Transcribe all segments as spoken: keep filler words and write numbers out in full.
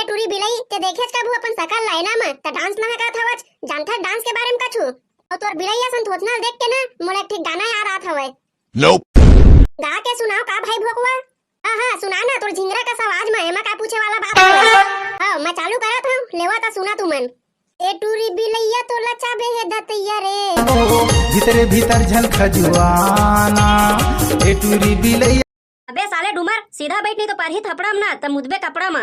टूरी बिलई, ते देखेच कभू अपन सकल ला आईना म, त डांस लहा गात हवच, जानथस डांस के बारे म कछु? अउ तोर बिलई असन थोथना ल देख के ना, मोला एक ठिक गाना याद आत हवय। गा के सुनाव का भाई भोकवा? हाँ, हाँ, सुना ना, तोर झिंगरा कस आवाज म, एमा का पूछे वाला बात हवय? हाँ, मैं चालू करत हंव, लेवा त सुना तुमन। ए टूरी बिलैया तोला चाबे हे दतैया रे। भीतरे भीतर झन खजुआना, ए टूरी बिलैया। अबे साले डूमर, सीधा बैठ, नहीं तो परही थपड़ा म ना, त मुदबे कपड़ा म।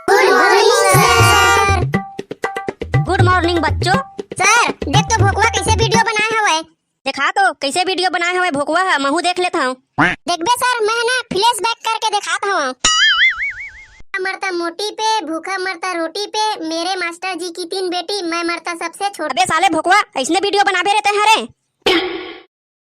Good morning, sir। Good morning, बच्चों। Sir, देख तो भोकवा कैसे video बनाए हवय। देखा तो, कैसे video बनाए हवय भोकवा ह, महू देख लेत हंव। देखबे sir, मैं ना flashback करके देखात हंव। मरता मोटी पे, भूखा मरता रोटी पे, मेरे मास्टर जी की तीन बेटी, मैं मरता सबसे छोटी। अबे साले भोकवा, ऐसने video बनाबे रे तैं हरे?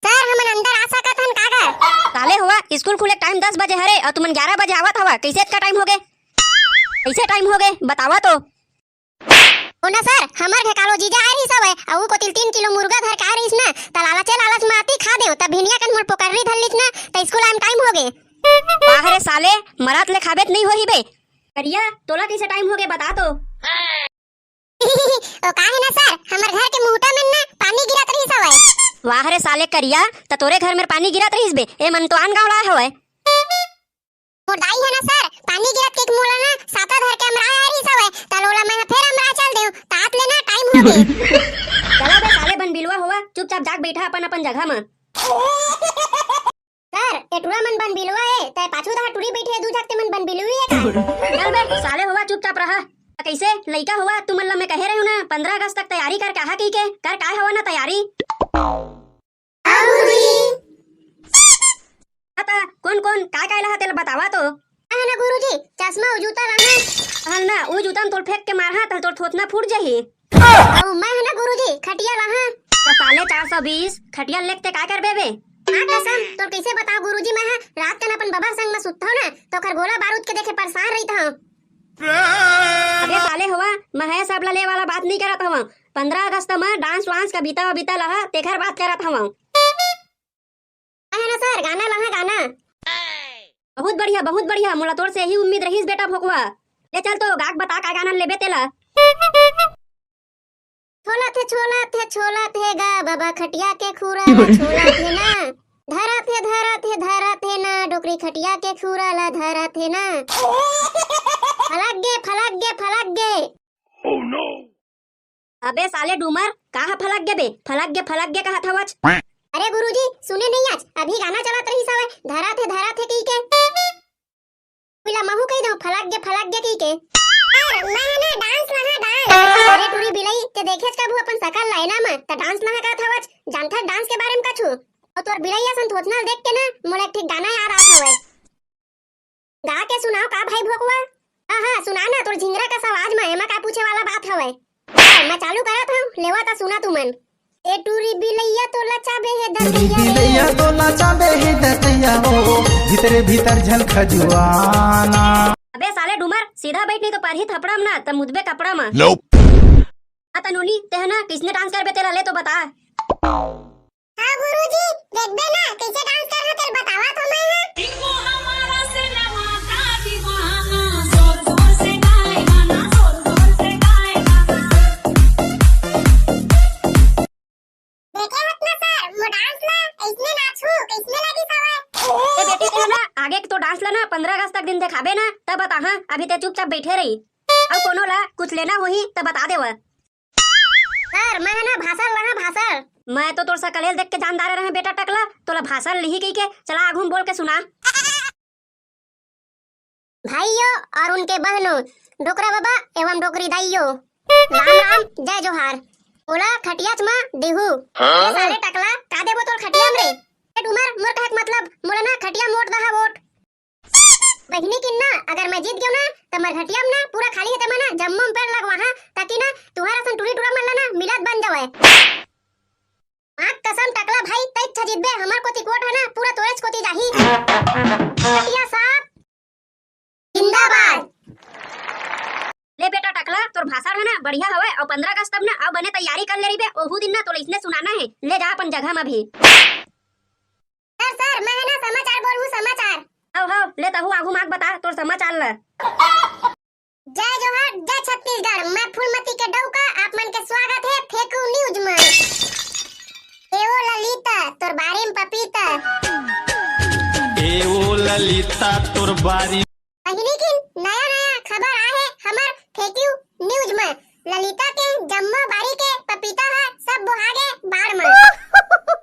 Sir, हमन अंदर आ सकत हन का घर? साले होवा, स्कूल खुले टाइम दस बजे हरे अउ तुमन ग्यारह बजे आवत हवा, कैसे इतना टाइम होगे? कैसे टाइम होगे, बतावा तो। ओ ना sir, हमर घर कालो जीजा आए रहिस हवय, अउ कोतिल तीन किलो मुर्गा धर के आए रहिस ना, त लालचे लालच म आती खा देव, त भिनिया कन मोर पोकर्री धर लिस ना, त स्कूल आए म टाइम होगे। वाह रे साले, मरत ले खाबे त नहीं होही बे। करिया, तोला कैसे टाइम होगे, बता तो। ओ का हे ना sir, हमर घर के मुहटा में ना पानी गिरत रहिस हवय। वाह रे साले करिया, त तोरे घर में पानी गिरत रहिस बे, ए मन तो आन गाँव लाए हवय। मोर दाई हे ना sir, पानी गिरत के मोला ना साता धर के अमराए आए रहिस हवय, त लोला मैं फेर अमराए चल देव, तात ले ना टाइम होगे। चला बे साले बन बिलवा होवा, चुपचाप जाके बैठा अपन अपन जगह म। Sir, ए टूरा मन बन बिलवा ए, तै पाछू डहर टूरी बइठे, दू झक ते मन बन बिलवी ए का? चल बे, साले होवा चुपचाप रहा। कैसे लइका होवा, तुमन ला मैं कहे रहे हूँ ना, पंद्रह अगस्त तक तैयारी कर कहा कही के, कर काय हवा ना तैयारी? हाँ त, कोन कोन काय काय लहा तेला बतावा तो। हाँ ना गुरुजी, चश्मा अउ जूता लाना। हल ना, उ जूता म तोल फेंक के मारहा, त तोर थोथना फूट जाही। अउ मैं ह ना गुरुजी, खटिया लाहा। त साले चार सौ बीस, खटिया लेके ते काय करबे बे? हाँ कसम, तोर कैसे बताओ गुरुजी, मैं ह रात कन अपन बबा संग म सुतथव ना, त ओखर गोला बारूद के देखे परेशान रहिथव। अबे साले होवा, मैं ह सब ला ले वाला बात नहीं करत हवं। पंद्रह अगस्त म डांस वांस का बीता बीता लहा, तेखर बात करत हवं। हाँ ना सर, गाना लाहा गाना। बहुत बढ़िया, बहुत बढ़िया, मोला तोर से यही उम्मीद रहीस बेटा भोकवा। ले चल तो गाक बता का गाना लेबे तेला। छोला थे, छोला थे, छोला थे गा बाबा खटिया के खूरा ला छोला थे ना। धरा थे, धरा थे, धरा थे ना डोकरी खटिया के खूरा ला धरा थे ना। फलक गे, फलक गे, फलक गे। अबे साले डूमर, का ह फलक गे बे? फलक गे, फलक गे कहत हवच। अरे गुरुजी, सुने नहीं आज, अभी गाना चलत रहिस हवय, धरा थे, धरा थे कही के। उला महू कही दऊं, फलक गे, फलक गे कही के। सर, मैं ह ना डांस लहा डांस। अरे टूरी बिलई, ते देखेच कभू अपन सकल ला आईना म, त डांस लहा कहत हवच, जानथस डांस के बारे म कछु? अउ तोर बिलई असन थोथना ल देख के ना, मोला एक ठिक गाना याद आत हवय। गा के सुनाव का भाई भोकवा? हाँ, हाँ, सुना ना, तोर झिंगरा कस आवाज म, एमा का पूछे वाला बात हवय? हाँ, मैं चालू करत हंव, लेवा त सुना तुमन। ए टूरी बिलैया तोला चाबे हे टूरी दतैया रे। बिलैया तोला चाबे हे दतैया हो, भीतरे भीतर झन खजुआना। अबे साले डूमर, सीधा बैठ नहीं तो परही थपड़ा म ना, त मुदबे कपड़ा म। Nope। आ त नोनी, तेह ना किसने डांस करबे तेला ले तो बता। हाँ गुरुजी, देखबे ना, कैसे डांस करहा तेल बतावा तो मैं हा। देखे हत ना सर, मो डांस ला, कैसने नाचू, कैसने लगी सवय? ए बेटी, ते ना आगे के तो डांस ला ना पंद्रह अगस्त तक दिन देखाबे ना, तब बताहा, अभी ते चुपचाप बैठे रही। अउ कोनो ला कुछ लेना होही, तब बता देवा। सर, मैं ह ना भाषण लहा भाषण। मैं तो तोर सकलेल देख के जान डारे रहे बेटा टकला, तोला भाषण लिही कही के, चला आगू म बोल के सुना। भाइयों और उनके बहनों, डोकरा बाबा एवं डोकरी दाइयों, राम राम, जय जोहार। ओला खटियाच म देहू। हाँ? ए साले टकला, का देबो तोर खटिया म रे? ए डूमर, मोर कहक मतलब, मोला ना खटिया म वोट दहा वोट। बहिनी किन ना, अगर मैं जीत गेव ना, त मरघटिया म ना पूरा खाली हे, तेमा ना जम्मो म पेड़ लगवाहा, ताकि ना तुहर असन टूरी टूरा मन ला ना मिलत बन जावय। आँख कसम टकला भाई, तैच जीतबे, हमर कोती कोट हे ना, पूरा तोरेच कोती जाही। खटिया साफ। जिंदाबाद। ले बेटा टकला, तोर भाषण है ना बढ़िया हवय, अउ पंद्रह अगस्त तब ना अउ बने तैयारी कर ले रहिबे, ओहू दिन ना तोला इसने सुनाना है। ले जा अपन जगह में भी। सर, सर, मैं है ना समाचार बोलहूँ, समाचार। हव, हव, ले तहू आगू माग बता तोर समाचार ल। जय जोहार, जय छत्तीसगढ़, मैं फूलमती के डौका, आप मन के स्वागत है फेकू न्यूज में। ए ओ ललिता, तोर बारी में पपीता। ए ओ ललिता, तोर बारी। बहिनी किन नया नया खबर आए है हमर फेकू न्यूज में। ललिता के जम्मो बारी के पपीता ह सब बोहा गे बाढ़ में।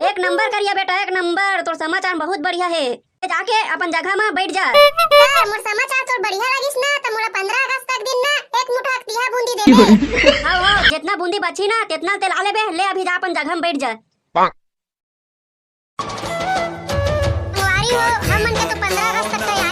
एक नंबर करिया बेटा, एक नंबर, तोर समाचार बहुत बढ़िया है। जाके अपन जगह में बैठ जा। सर, मोर समाचार तोर बढ़िया लगिस ना, त मोला पंद्रह अगस्त तक दिन ना एक मुठा तिहा बूंदी देबे। हव, हव, जितना बूंदी बची ना, तितना तेला लेबे। ले अभी जा अपन जगह में बैठ जा। संगवारी हो, हमन के तो पंद्रह अगस्त तक